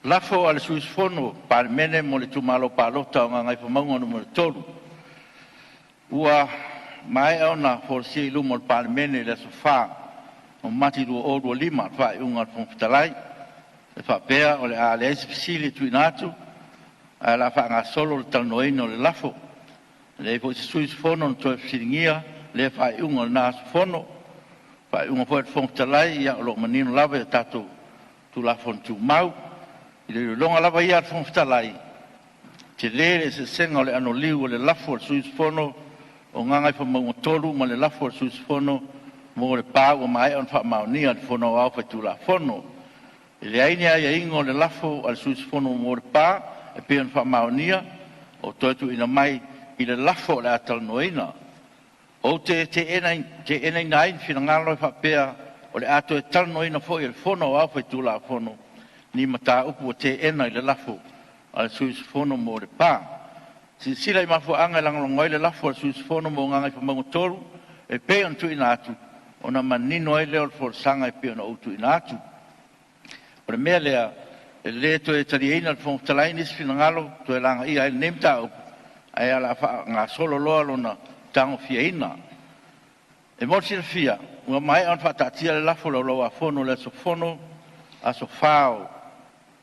Lafo a le Sui Usufono o le Palemene mo le Itumalo Palota o Gagaifomauga Nu.3. Ua maea ona folasia i luma o le Palemene i le aso 4 o Mati 2025 le faaiuga a le Fofoga Fetalai e faapea, o le a leai se Fesili e tuuina atu ae o le a faagasolo le talanoaina o le lafo. E leai foi se sui usufono na toe fesiligia lea faaiuga i lena aso Fono. O le faaiuga foi a le Fofoga Fetalai, o lo o manino lava i a tatou Tulafono Tumau. I le iloiloga lava ia a le Fofoga Fetalai, e tele le eseesega o le anoliu o le lafo a le sui usufono o Gagaifomauga 3 ma le lafo a le sui usufono mo Lepa ua maea ona faamaonia e le Fono Aoao Faitulafono. E leai ni aiaiga o le lafo a le sui usufono mo Lepa e pei ona faamaonia o toe tuuina mai i le lafo o le a talanoaina. Ou te teenaina ai ni finagalo e faapea o le a toe talanoaina foi e le Fono Aoao Faitulafono ni mataupu ua teena i le lafo a le sui usufono mo Lepa. Silasila i mafuaaga e lagolago ai le lafo a le sui usufono mo Gagaifomauga 3 e pei ona tuuina atu, ona manino ai lea o le folasaga e pei ona ou tuuina atu. O le mea lea, e le toe taliaina e le Fofoga Fetalai nisi finagalo e toe lagaia ai lenei mataupu, ae o le a faagasolo loa lona tagofiaina. E mo le silafia, ua maea ona faataatia le lafo i le Laulau-a-Fono i le aso Fono aso 4 o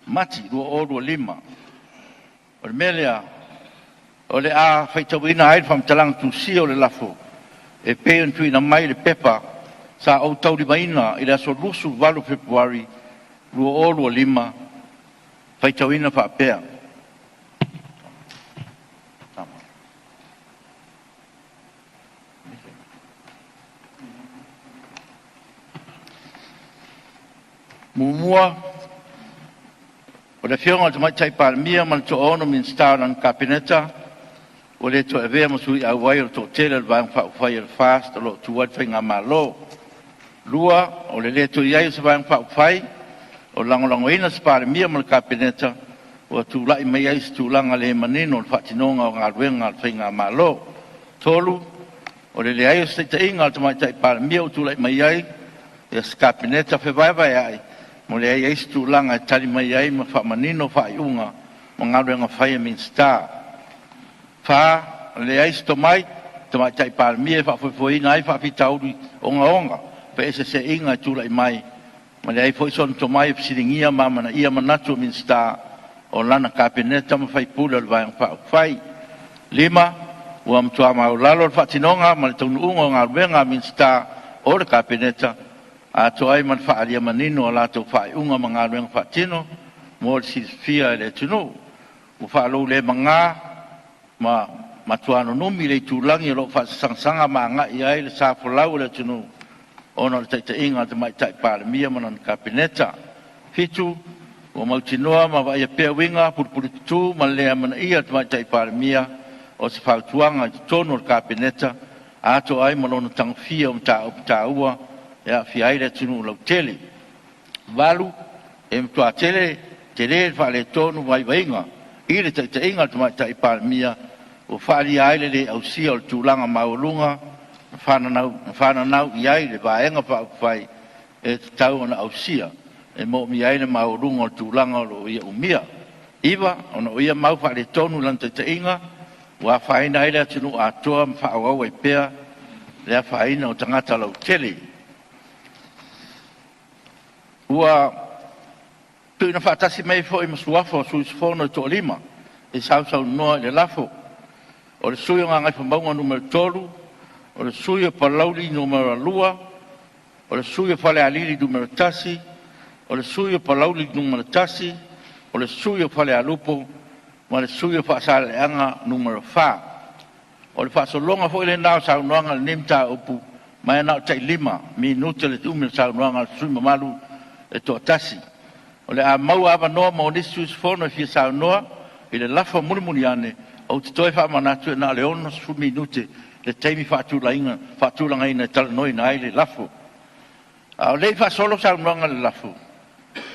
Mati 2025. O le mea lea, o le a faitauina ai le faamatalaga tusia o le lafo e pei ona tuuina mai i le pepa sa ou taulimaina i le aso 28 o Fepuari 2025, faitauina faapea: 1. O le Afioga i le Tamaitai Palemia ma le toaono Minisita o lana Kapeneta ua le toe avea ma sui auai o le toatele o le Vaega Faaupufai a le FAST o lo o tu ai le Faigamalo. 2. O le le toe i ai o se Vaega Faaupufai o lagolagoina se Palemia ma le Kapeneta, ua tulai mai ai se tulaga le manino o le faatinoga o galuega a le Faigamalo. 3. O le leai o se taitaiga a le Tamaitai Palemia ua tulai mai ai se Kapeneta fevaevaea'i ma ua leai ai se tulaga e tali mai ai ma faamanino faaiuga ma galuega fai a Minisita. 4. O le leai o se tomai Tamaitai Palemia e faafoefoeina ai faafitauli ogaoga feeseeseaiga e tulai mai, ma e leai foi sona tomai e fesiligia ma amanaia manatu o Minisita o lana Kapeneta ma faipule o le Vaega Faaupufai. 5. Ua matua maualalo le faatinoga ma le taunuuga o galuega a Minisita o le Kapeneta, atoa ai ma le faaalia manino o a latou faaiuga ma galuega faatino mo le silafia e le atunuu. Ua faaloulemaga ma matua nunumi le itulagi o lo o faasagasaga ma agai i ai le sa folau o le atunuu ona o le taitaiga a le Tamaitai Palemia ma lana Kapeneta. 7. Ua mautinoa ma vaaia pea uiga pulepuletutu ma le le amanaia e le Tamaitai Palemia o se fautuaga i totonu o le Kapeneta, atoa ai ma lona tagofia o mataupu taua e aafia ai le atunuu lautele. 8. E matua tele le faaletonu o vaivaiga i le taitaiga a le Tamaitai Palemia ua faaalia ai le le ausia o le tulaga maualuga na fananau i ai le Vaega Faaupufai e tatau ona ausia e moomia ai le maualuga o le tulaga o lo o ia umia. 9. Ona o ia mau faaletonu i lana taitaiga ua afaina ai le atunuu atoa ma faaauau ai pea le afaina o tagata lautele. Ua tuuina faatasi mai ai foi ma suafa o sui usufono e toalima e sausaunoa i le lafo, o le sui usufono o Gagaifomauga Nu.3, o le sui usufono o Palauli Nu.2, o le sui usufono o Falealili Nu.1, o le sui usufono o Palauli 1, o le sui usufono o Falealupo ma le sui usufono o Faasaleleaga 4. O le faasologa foi lena o saunoaga i lenei mataupu, ma e na o le tai 5 minute le umi o le saunoaga a le sui usufono mamalu e toatasi. O le a maua avanoa mo nisi sui usufono e fia saunoa i le lafo mulimuli ane. Ou te toe faamanatu, e na o le 60 minute le taimi faatulagaina e talanoaina ai le lafo. A o le i faasolo saunoaga i le lafo,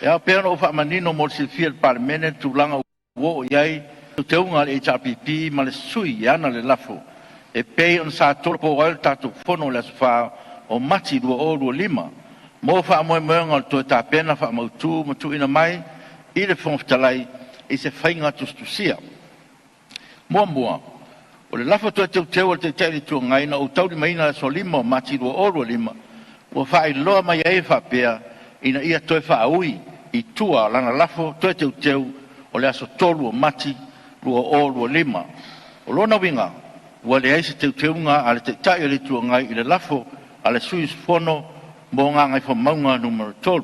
e ao pea ona ou faamanino mo le silafia e le Palemene le tulaga ua oo i ai teuteuga a le HRPP ma le sui e ana le lafo e pei ona sa tolopo ai le tatou Fono i le aso 4 o Mati 2025 mo faamoemoega o le toe tapena faamautu ma tuuina mai i le Fofoga Fetalai i se faiga tusitusia. 1. O le Lafo Toe Teuteu a le Taitai o le Itu Agai na ou taulimaina i le aso 5 Mati 2025, ua faailoa mai ai e faapea, ina ia toe faaui i tua lana Lafo Toe Teuteu o le aso 3 Mati 2025. O lona uiga, ua leai se Teuteuga a le Taitai o le Itu Agai i le lafo a le sui usufono mo Gagaifomauga Nu.3.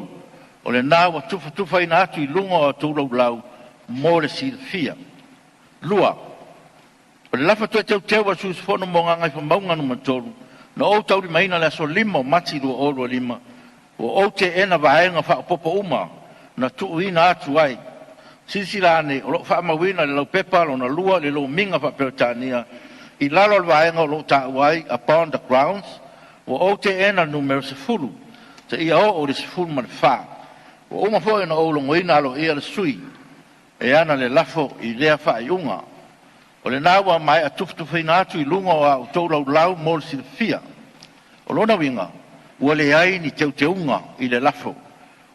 O lena ua tufatufaina atu i luga o a outou Laulau mo le silafia. 2. O le Lafo Toe Teuteu a le sui usufono mo Gagaifomauga Nu.3, na ou taulimaina i le aso 5 Mati 2025, ua ou teena vaega faaopoopo uma na tuuina atu ai. Silasila ane o lo o faamauina i le Laupepa Lona Lua i le Lomiga faa-Peretania i lalo o le vaega o lo o taua ai “Upon the grounds”. Ua ou teena le numera 10 seia oo i le 14. Ua uma foi ona ou logoina aloaia le sui e ana le lafo i lea faaiuga. O lena ua maea tufatufaina atu i luga o a outou Laulau mo le silafia. O lona uiga, ua leai ni Teuteuga i le lafo.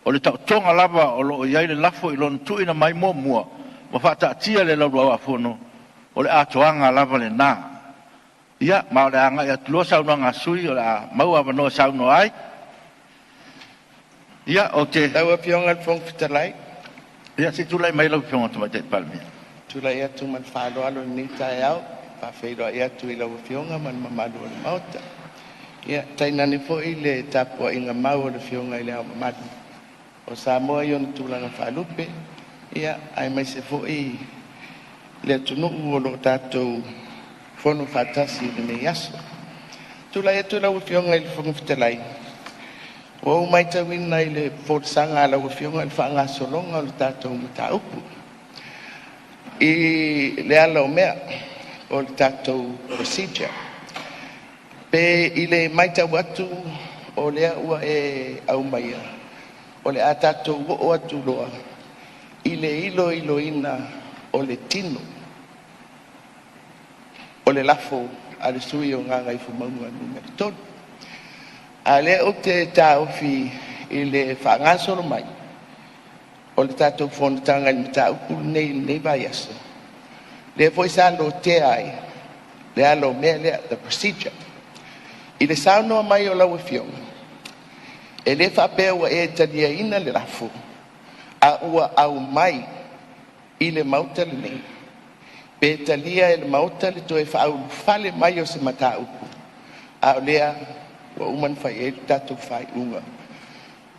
O le taotoga lava o lo o i ai le lafo i lona tuuina mai muamua ma faataatia i le Laulau-a-Fono, o le atoaga lava lena. Ia, ma o le a agai atu loa saunoaga a sui usufono o le a maua avanoa e saunoa ai. Ia, ou te... Lau Afioga i le Fofoga Fetalai. Ia, se i tulai mai lau Afioga i le Tamaitai Palemia. Ou te tulai atu ma le faaaloalo i lenei taeao e faafeiloai atu i lau Afioga ma le mamalu o le Maota, ia tainane foi le tapuaiga mau a le Afioga i Le Ao Mamalu o Samoa i ona tulaga faalupe, ia aemaise foi le atunuu o lo o tatou fono faatasi i lenei aso. E tulai atu lau Afioga i le Fofoga Fetalai, ua ou matauina i le folasaga a lau Afioga i le faagasologa o le tatou mataupu i le ala o mea o le tatou procedure. Pe i le matau atu o lea ua e aumaia o le a tatou oo atu loa i le iloiloina o le tino o le lafo a le sui usufono o Gagaifomauga 3. A o lea ou te taofi i le faagasolo mai o le tatou fonotaga i le mataupu lenei i lenei vaiaso, lea foi sa lotea ai le ala o mea lea, the procedure. I le saunoa mai o lau Afioga, e le faapea ua e taliaina le lafo, a ua aumai i le Maota lenei pe talia e le Maota le toe faaulufale mai o se mataupu, a o lea ua uma ona fai i ai le tatou faaiuga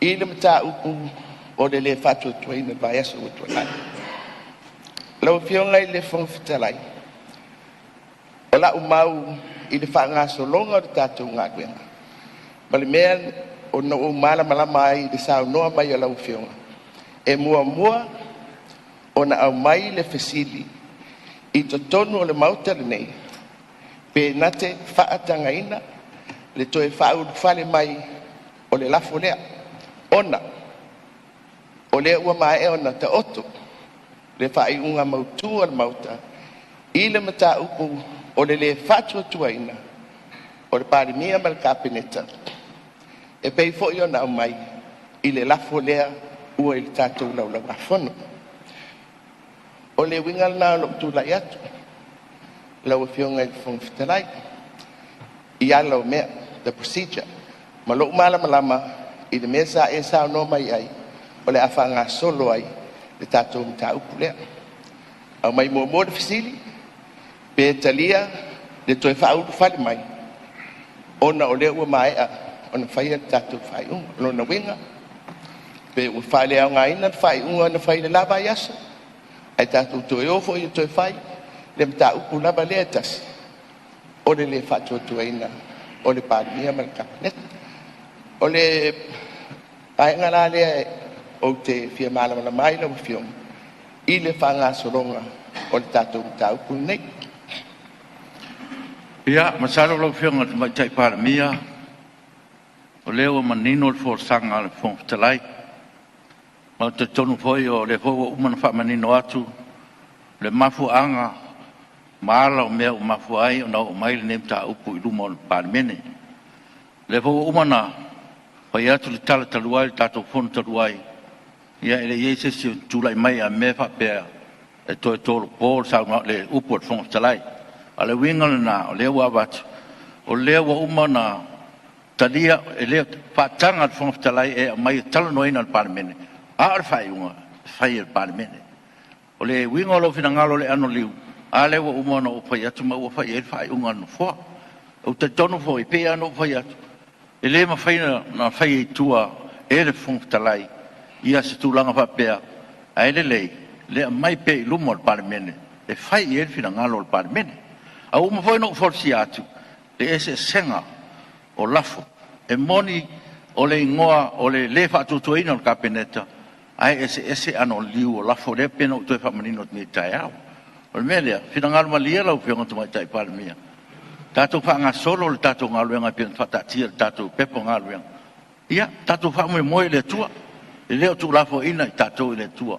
i le mataupu o le le faatuatuaina i le vaiaso ua tuanai. Lau Afioga i le Fofoga Fetalai, o lau mau i le faagasologa o le tatou galuega ma le mea na ou malamalama ai i le saunoa mai a lau Afioga, e muamua ona aumai le fesili i totonu o le Maota lenei pe na te faatagaina le toe faaulufale mai o le lafo lea, ona o lea ua maea ona taoto le faaiuga mautu a le Maota i le mataupu o le le faatuatuaina o le Palemia ma le Kapeneta e pei foi ona aumai i le lafo lea ua i le tatou Laulau a Fono. O le uiga lena o lou tulai atu lau Afioga i le Fofoga Fetalai i ala o mea, the procedure, ma lou malamalama i le mea sa e saunoa mai ai o le a faagasolo ai le tatou mataupu lea. Aumai muamua le fesili pe talia le toe faaulufale mai ona o lea ua maea ona faia le tatou faaiuga. O lona uiga, pe ua faaleaogaina le faaiuga na fai i le la vaiaso ae tatou toe o foi e toe fai le mataupu lava lea e tasi o le le faatuatuaina o le Palemia ma le Kapeneta. O le vaega la lea ou te fia malamalama ai lau Afioga i le faagasologa o le tatou mataupu lenei. Ia, masalo lau Afioga i le Tamaitai Palemia o lea ua manino le folasaga a le Fofoga Fetalai. Ma ou te talitonu foi o lea foi ua uma ona faamanino atu le mafuaaga ma ala o mea ua mafua ai ona oo mai lenei mataupu i luma o le Palemene. O lea foi ua uma ona fai atu le tala talu ai i le tatou Fono talu ai, Ia, e le i i ai se isi o tulai mai a mea faapea e toe tolopo le upu a le Fofoga Fetalai. A o le uiga lena o lea ua avatu, o lea ua uma ona talia, e le faataga e le Fofoga Fetalai e aumai e talanoaina e le Palemene, a o le faaiuga e fai e le Palemene. O le uiga o lou finagalo i le anoliu, a lea ua uma ona ou fai atu ma ua fai i ai le faaiuga a le Nofoa. Ou te talitonu foi, e pei lava ona ou fai atu, e le mafai ona faia i tua e le Fofoga Fetalai se tulaga faapea, ae lelei le aumai pea i luma o le Palemene e fai i ai le finagalo o le Palemene. Ae ua uma foi ona ou folasia atu le eseesega o lafo. E moni o le igoa o le lē faatuatuaina o le Kapeneta, ae eseese anoliu o lafo lea e pei ona ou toe faamanino atu nei i le taeao. O le mea lea, finagalo malie lau Afioga i le Tamaitai Palemia, tatou faagasolo le tatou galuega e pei ona faataatia i le tatou Pepa o Galuega. Ia tatou faamoemoe i le Atua, e le o tuulafoaiina i tatou e le Atua,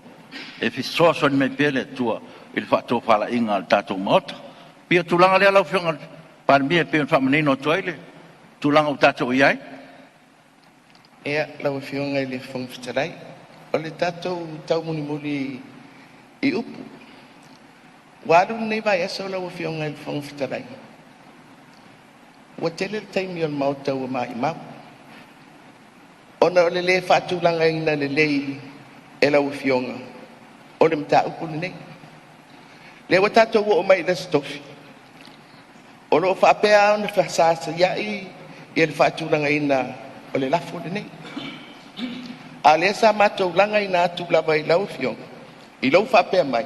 e fesoasoani mai pea le Atua i le faatofalaiga a le tatou Maota. E pei o le tulaga lea lau Afioga i le Palemia e pei ona faamanino atu ai le tulaga ua tatou i ai. Ia, lau Afioga i le Fofoga Fetalai, o le tatou taumulimuli i upu, ua alu lenei vaiaso lau Afioga i le Fofoga Fetalai, ua tele le taimi o le Maota ua maumau, ona o le le faatulagaina lelei e lau Afioga o le mataupu lenei. Lea ua tatou oo mai i le Aso Tofi, o lo o faapea lava ona fesaasaiai le faatulagaina o le lafo lenei. A o lea sa matou lagaina atu lava i lau Afioga i lou faapea mai,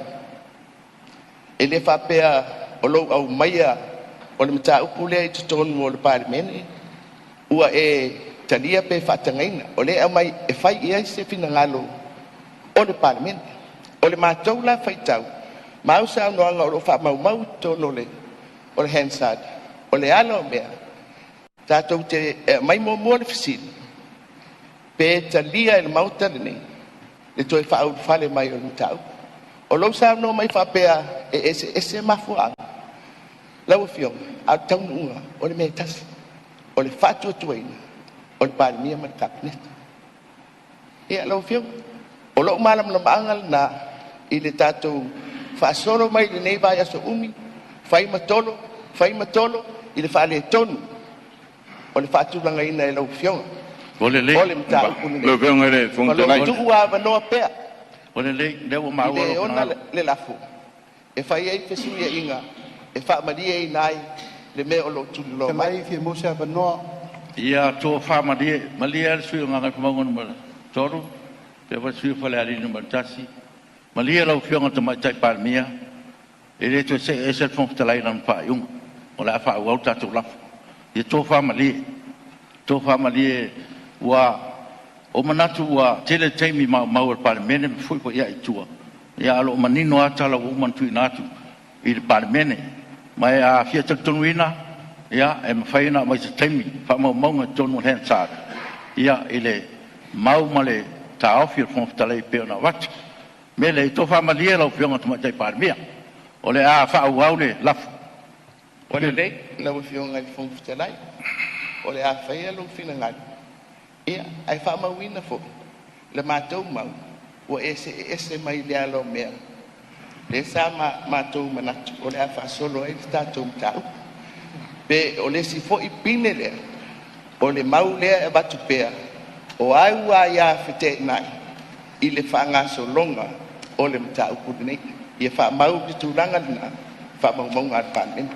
e le faapea o lou aumaia o le mataupu lea i totonu o le Palemene ua e talia pe faatagaina. O lea e aumai e fai i ai se finagalo o le Palemene. O le matou la faitau ma au saunoaga o lo o faamaumau i totonu o le Hansard, o le ala o mea, tatou te aumai muamua le fesili, pe talia e le Maota lenei le toe faaulufale mai o le mataupu. O lou saunoa mai faapea e eseese mafuaaga, lau Afioga, a o le taunuuga o le mea e tasi, o le faatuatuaina o le Palemia ma le Kapeneta. Ia lau Afioga, o lou malamalamaaga lena i le tatou faasolo mai lenei vaiaso umi, fai ma tolo, fai ma tolo i le faaletonu o le faatulagaina e lau Afioga Ua lelei. o le mataupu lenei. Lau Afioga i le O Fofoga lo o Fetalai, tuuavanoa pea Ua lelei, lea ua i maua le lou ona finagalo. le lafo e fai ai fesuiaiga e faamalieina ai le mea o lo o tuliloa mai. Fetalai fia maua se avanoa. Ia tofa malie, malie le sui usufono mo Gagaifomauga Nu.3, faapea foi le sui usufono mo Falealili Nu.1. Malie lau Afioga i le Tamaitai Palemia, e le toe se'e ese le Fofoga Fetalai i lana faaiuga, o le a faaauau le tatou lafo. Ia tofa malie, tofa malie, ua ou manatu ua tele taimi maumau e le Palemene ma fefuifuiai i tua, ae o lo o manino lava tala ua uma ona tuuina atu i le Palemene. Ma a fia talitonuina, ia, e mafai ona aumai i se taimi faamaumauga i totonu o le Hansard i le mau ma le taofi o le Fofoga Fetalai e pei ona avatu. O le mea lea, ia tofa malie lau Afioga i le Tamaitai Palemia, o le a faaauau le lafo. Ua lelei lau Afioga i le Fofoga Fetalai, o le a faia lou finagalo, ia ae faamauina foi le matou mau ua e see ese mai le ala o mea lea sa matou manatu o le a faasolo ai le tatou mataupu. Pe o le isi foi pine lea, o le mau lea e avatu pea, o au aia feteenai i le faagasologa o le mataupu lenei. Ia faamau le tulaga lena i faamaumauga a le Palemene.